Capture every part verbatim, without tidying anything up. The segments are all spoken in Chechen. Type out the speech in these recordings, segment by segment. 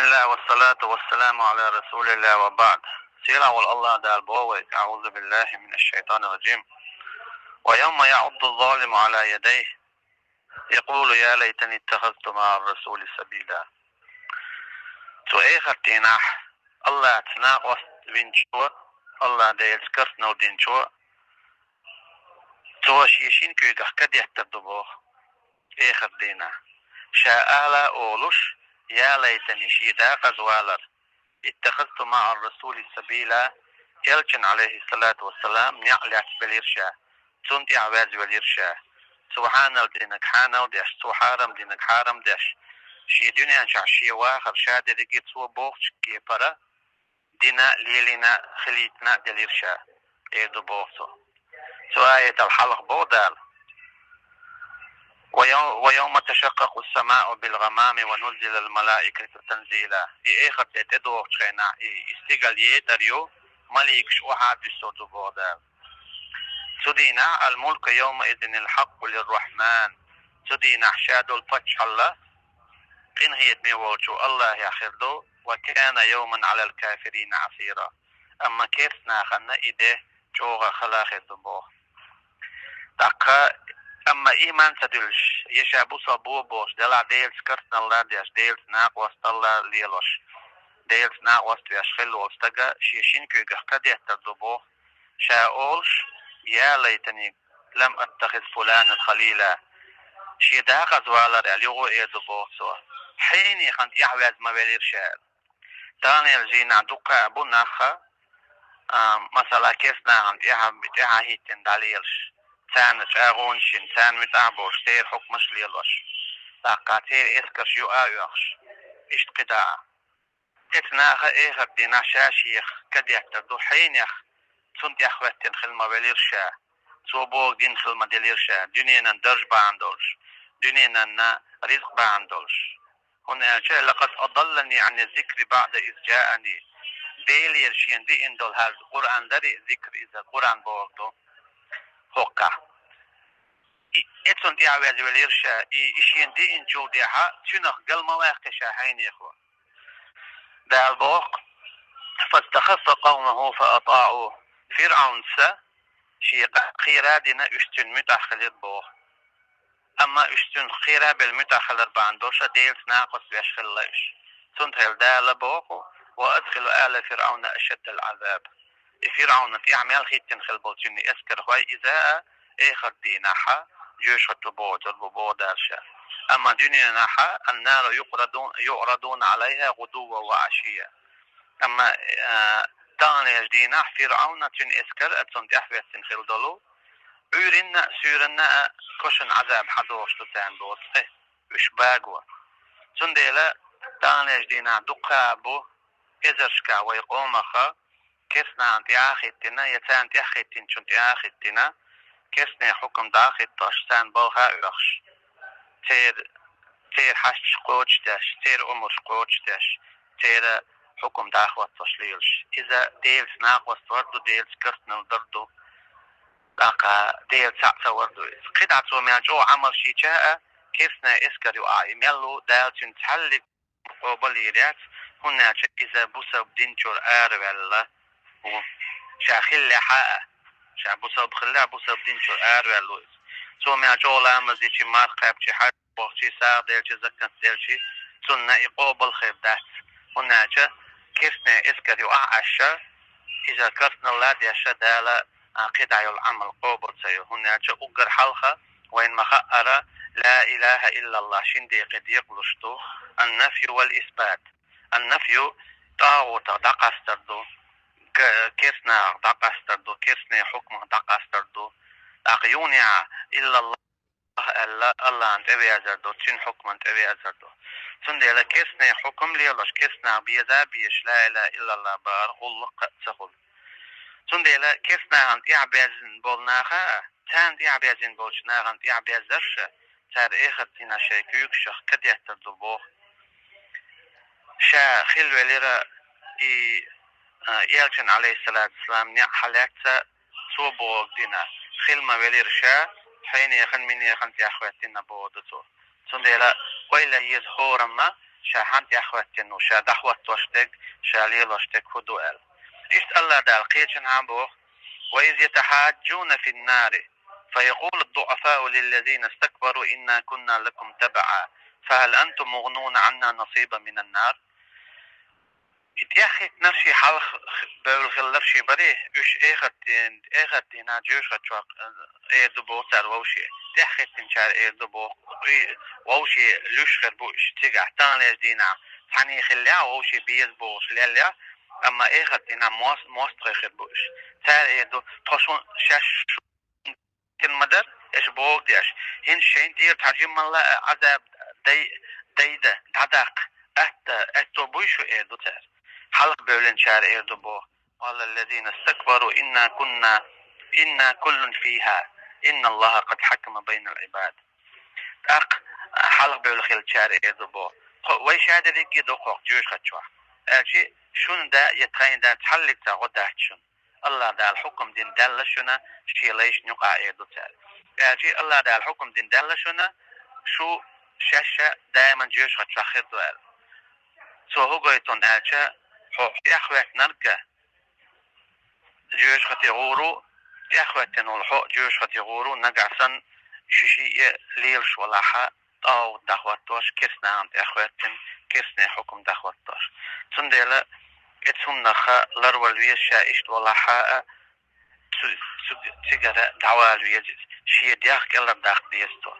بسم الله والصلاة والسلام على رسول الله وبعد. Сийлахь волу АллахӀ Дала боху вайга: أعوذ بالله من الشيطان الرجيم. ويوم يعض الظالم على يديه يقول يا ليتني اتخذت مع الرسول سبيلا. Цу эхарт дийнахь АллахӀца накъост винчо, АллахӀ Делаца керстанал динчо, цо шен шина куьйгах кадеттар ду боху. Эхарт дийнахь ша ала олуш: «Я лайтани, шен декъаза валар, иттахазту маӀар-расули сабила, элчан, алейхиссалату вассалам, неӀ лаьцна велира ша, цунна тӀехь ваьзна велира ша, субхьанал динарг хьанал деш, цо хьарам динарг хьарам деш, шен дуьнен чохь шен вахар ша дерриге цо бохучу кепара дина, лелийна, хилийтина делира ша», эр ду боху цо. Цу аятал хьалха боху Дала: «Ва яв-, ва явма ташаккъакъу самау бил гъамами ва нуззилал малаикату танзила». И эхарт де тӀедогӀучу хенахь и, и стигал етӀар ю, маликаш охьа а дуьссур ду боху Дала. Цу дийнахь: «Ал мулку явма изинил хьакъу лир-рахман». Цу дийнахь ша долу паччахьалла къинхетаме волчу АллахӀехь хир ду, «ва кана явман алал кафирина асира». Амма керстанахана и де чӀогӀа хала хир ду боху. ТӀаккха, амма ийман ца дуьллуш, я ша бусалба бу бохуш, делахь Делаца керстаналла деш, Делаца накъосталла лелош, Делаца накъост веш хилла волу стага шен шина куьйгах кадеттар ду боху, ша олуш: «Я лайтани лам аттахиз фуланан халила». Шен декъаза валар аьлла юха а эр ду боху цо. Хьенехана тӀехь ваьзна ма велира ша аьлла. Таханлерчу дийнахь дуккха а бу нах, а, масала, керстанахана тӀаьхьа, тӀаьхьа хӀиттина дӀалелаш, царна чӀагӀонаш йина, царна муьтӀахь болуш, церан хьукмаш лелош, тӀаккха церан эскарш юкъа а оьхуш, иштта кхидӀа а. Эцу наха эхарт дийнахь ша-шех кадеттар ду, хьенех цунна тӀехь хӀоьттина хила ма велира ша, цо боху дин хила ма делира ша, дуьненан дарж бахьана долуш, дуьненан ризкъ бахьана долуш. ХӀунда аьлча: «Лакъад адаллани ани зикри баъда из джаани». Делера шена диъна долу хӀара Къуръан дарий, зикр, иза Къуръан бохург ду хӀокхахь. И, и цунна тӀехь веза велира ша, и, и шена диъначул тӀаьхьа цуьнах гал ма ваьккхи ша хьенехо. Дала боху: «Фастахаффа къавмаху фа атаъу». ФирӀавнца шен къа кхера а дина, уьш цуьнан муьтӀахь хилира боху. Амма уьш цуьнан кхера а белла муьтӀахь хилар бахьана долуш, Делаца накъост веш хилла уьш. Цундела Дала боху: «Ва адхилу ала фирӀавна ашаддал Ӏазаб». И ФирӀавна тӀехь мел хӀиттина хилла болу цуьнан эскархой иза а эхарт дийнахьа жоьжахату бохуьйтур бу боху Дала ша. Амма дуьненахьа: «Аннару юърадун-, юърадуна Ӏалайха гъудувван ва Ӏашийя». Амма, а, таханлерчу дийнахь ФирӀавна, цуьнан эскар а, цунна тӀехь веттина хилла долу, Ӏуьйранна а, суьйранна а кошан Ӏазаб хьадогӀуш ду царна боху цкъа, уьш баго. Цундела таханлерчу дийнахь дуккха а бу эзаршкахь вай къомаха керстанахана тӀе а хӀиттина, я царна тӀехь хӀиттинчунна тӀе а хӀиттина, керстанийн хьукам дӀа а хӀиттош, царна балха а оьхуш, церан, церан хьашташ кхочушдеш, церан омраш кхочушдеш, церан хьукам дӀа а хӀоттош лелаш. Иза Делаца накъост вар ду, Делаца керстанал дар ду, тӀаккха Дела цхьаъ ца вар ду иза. КхидӀа цо мел чӀогӀа Ӏамал шийча а, керстанийн эскар юкъахь и мел ву, Дала цуьнан цхьаллиг къобал йийр яц, хӀунда аьлча иза бусалба дин чуьра араваьлла ву. Ша хиллехь а, ша бусалба хиллехь, бусалба дин чуьра араваьлла ву иза. Цо мел чӀогӀа ламаз дичи, марха кхаьбчи, хьаьж вахчи, сагӀа делчи, закат делчи, цунна и къобал хир дац. ХӀунда аьлча керстанийн эскар юкъахь Ӏаш, иза керстаналла деш, Дала, а, кхидӀа йолу Ӏамал къобал ца йо. ХӀунда аьлча уггар хьалха вайна ма-хаъара ла илаха иллаллах шин декъе декъалуш ду: ан-нафью вал-исбат. Ан-нафью тӀагӀутах дӀакъастар ду, ке-, керстанах дӀакъастар ду, керстанийн хьукмах дӀакъастар ду. ТӀаккха юнехьа иллаллах аьлла, АллахӀна тӀевезар ду, цуьнан хьукмана тӀевезар ду. Цундела керстанийн хьукам лелош, керстанах беза а безаш, ла илаха иллаллах бахар гӀуллакх а ца хуьлу. Цундела керстанахана тӀехь безна болу наха а, царна тӀехь безна болчу нахана тӀехь беззарш а, цара эхарт дийнахь шайн куьйгашах кадеттар ду боху. Ша хилла велира и, а, элчан, алейхиссалату вассалам, неӀ хьалаьцна, цо бохург дина, хилла ма велира ша, хьенехан, минехан тӀехь хӀоьттина боху ду цо. Цундела ойла еза хӀорамма, ша хьан тӀехветтина ву, ша дӀахӀоттош дерг, ша лелош дерг хӀу ду аьлла. Иштта Аллах Дала кхечанхьа боху: وإذ يتحاجون في النار فيقول الضعفاء للذين استكبروا إنا كنا لكم تبعا فهل أنتم مغنون عنا نصيبا من النار. И тӀеххӀиттинарш, и хьалха бевлла хилларш барий, уьш эхарт-, эхарт дийнахь жоьжахати чохь, э, эр ду боху цара вовшех. ТӀеххӀиттинчара эр ду боху, и вовшех луьйш хир бу уьш цигахь, таханлерчу дийнахь цхьаьний хиллехь, вовшех беза бохуш леллехь, амма эхарт дийнахь мос-, мостагӀий хир бу уьш. Цара эр ду: тхо шун шаьш шун тина ма дара, аша боху деш, хӀинца шайна тӀера цхьа жиммалла а Ӏазаб дай-, дайда, дӀадаккха, атта, аьтто буй шу, эр ду цара. Хьалха бевллинчара эр ду боху: قال الذين استكبروا إنا كنا، إنا كل فيها، إن الله قد حكم بين العباد. ТӀаккха хьалха бевлла хиллачара эр ду боху: тхо, вай ша дерриге а ду кху жоьжахати чохь. Аьлча, шуна да я тхайна да цхьаллиг цхьа гӀо дац шуна. Аллах Дала хьукам дина даьлла шуна шен лайшна юкъахь, эр ду цара. Аьлча, Аллах Дала хьукам дина даьлла шуна, шу шаьш даиман жоьжахати чохь хир ду аьлла. Цо хӀу гойту аьлча, хьо тӀехветтинарг а жоьжахати гӀур ву, тӀехветтина волу хьо а жоьжахати гӀур ву, нагахь санна ши-шиъ а лелаш валахь а, тӀагӀут дӀахӀоттош, керстанахана тӀехветтина, керстанийн хьукам дӀахӀоттош. Цундела оцу хӀуманах ларвала веза ша, иштта валахь а, цу, цу, цигара дӀавала веза иза, шен дегӀ кӀелхьардаккха деза цо.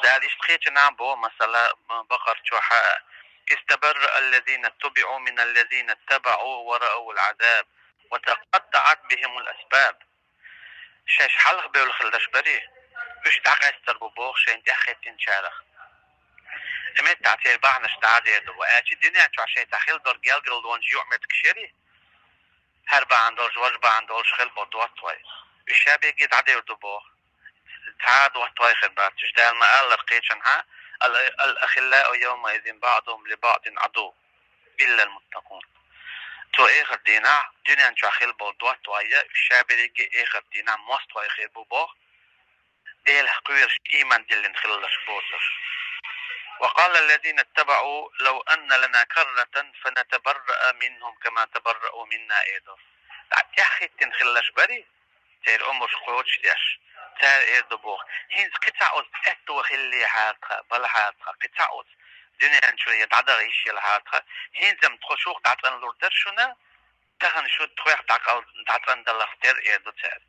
Дала иштта кхечанхьа боху, масала, Бакъара чохь а: استبرأ الذين اتبعوا من الذين اتبعوا ورأوا العذاب وتقطعت بهم الأسباب. Шаьш хьалха бевлла хилларш барий, уьш дӀакъаьстар бу боху шайна тӀеххӀиттинчарах. И меттахь церан бахьанаш дӀа а дер ду, ва аьлча, дуьнен чохь шайн цхьа хилла долу гелгалонаш юкъаметтигаш ярий, хӀара бахьана долуш, важа бахьана долуш хилла болу доттагӀий. Уьш ша бегге дӀадер ду боху. Цхьа а доттагӀий хир бац уьш. Дала ма-аллара кхечанхьа: «الأخلاء يومئذ بعضهم لبعض عدو إلا المتقون». Цу эхарт дийнахь дуьнен чохь хилла болу доттагӀий, уьш ша берриге а эхарт дийнахь мостагӀий хир бу боху, Делах кхоьруш, ийман диллина хилларш боцурш. وقال الذين اتبعوا لو أن لنا كرة فنتبرأ منهم كما تبرأوا منا, эр ду. ТӀаккха тӀеххӀиттина хилларш барий, церан омраш кхочушдеш, цара эр ду боху: хӀинца кхин цхьа оцу аьтто хиллехьара тхан, балахьара тхан, кхин цхьа оцу дуьнен чуьра дӀадаха йиш елахьара тхан, хӀинца-м тхо шух дӀацӀанлур дара шуна, тахана шу тхох дӀакъал-, дӀацӀандаларх терра, эр ду цара.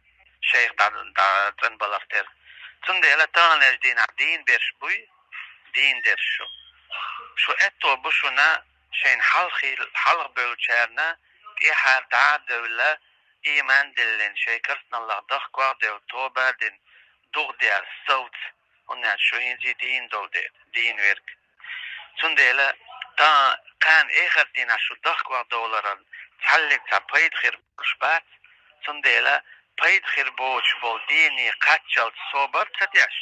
Шайх дӀа-, дӀацӀанбаларх терра. Цундела таханлерчу дийнахь дийна берш буй, дийна дерш шу. Шу аьтто бу шуна, шайна хьалхий-, хьалха бевллачарна тӀаьхьара дӀа а девлла, ийман диллина, шайн керстаналлах дохко а девлла, тоба а дина, дугӀу дерза, совца, хӀунда аьлча шу хӀинца дийна долу дела, дийна верг. Цундела тхан кхана эхарт дийнахь шу дохко а довларан цхьаллиг цхьа пайда хир болуш бац, цундела пайда хир боцуш болу дийне кхаччалц собар ца деш,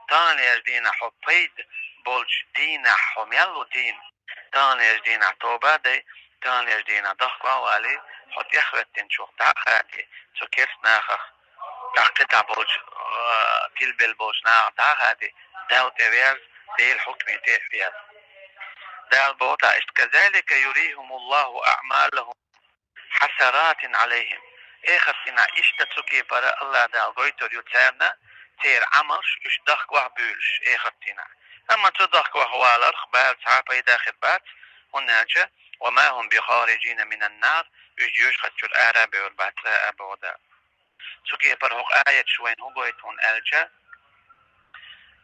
таханлерчу дийнахь хьо пайда болчу дийнахь хьо мел ву дийна, таханлерчу дийнахь тоба а дай, таханлерчу дийнахь дохко а валий, хьо тӀеххӀиттинчух дӀа а хаде, цу керста нахах, тӀаккха кхидӀа болчу, а, тилбелла болчу нахах дӀа а хаде, Далла тӀе верза, Делан хьукме тӀе а верза. Дала боху тӀаккха иштта: كذلك يريهم الله أعمالهم حسرات عليهم. Эхарт дийнахь иштта цу кепара Аллах Дала гойтур ю царна, церан Ӏамалш уьш дохко а буьйлуш эхарт дийнахь. Амма цу дохко а валарх бала цхьа а пайда хир бац, хӀунда аьлча: وما هم بخارجين من النار, уьш жоьжахати чуьра ара а бевр бац, цкъа а, боху Дала. Цу кепара хӀокху аяташ вайна хӀун гойту хьуна аьлча,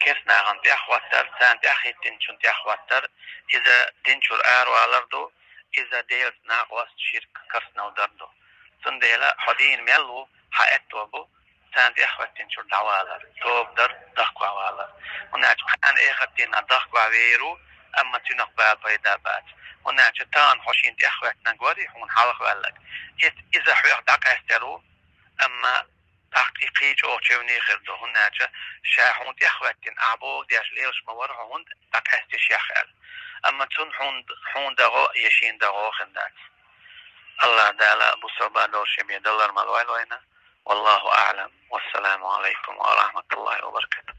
керста нахана тӀеххӀоттар, царна тӀеххӀиттинчунна тӀеххӀоттар, иза дин чуьра аравалар ду, иза Делаца накъост, ширк, керстанал дар ду. Цундела хьо дийна мел ву, хьан аьтто бу, царна тӀеххӀоттинчуьра дӀавалар, тоба дар, дохко а валар. ХӀунда аьлча кхана эхарт дийнахь дохко а вер ву, амма цуьнах бала пайда бац. ХӀунда аьлча тахана хьо шена тӀеххӀоьттинарг варий, хьуна хьалха ваьлларг, иза, иза хьоьх дӀакъаьстар ву, амма тӀаккха и кхин чӀогӀа чевне хир ду, хӀунда аьлча ша хьуна тӀеххӀоьттина, ахь бохург деш лелаш ма вара хьо, хӀунда дӀакъаьсташ яхь аьлла. Амма цунна хьуна, хьуна дагӀо я шена дагӀо хир дац. Аллах Дала бусалба долуш бен далар ма лойла вайна. والله أعلم. والسلام عليكم ورحمة الله وبركاته.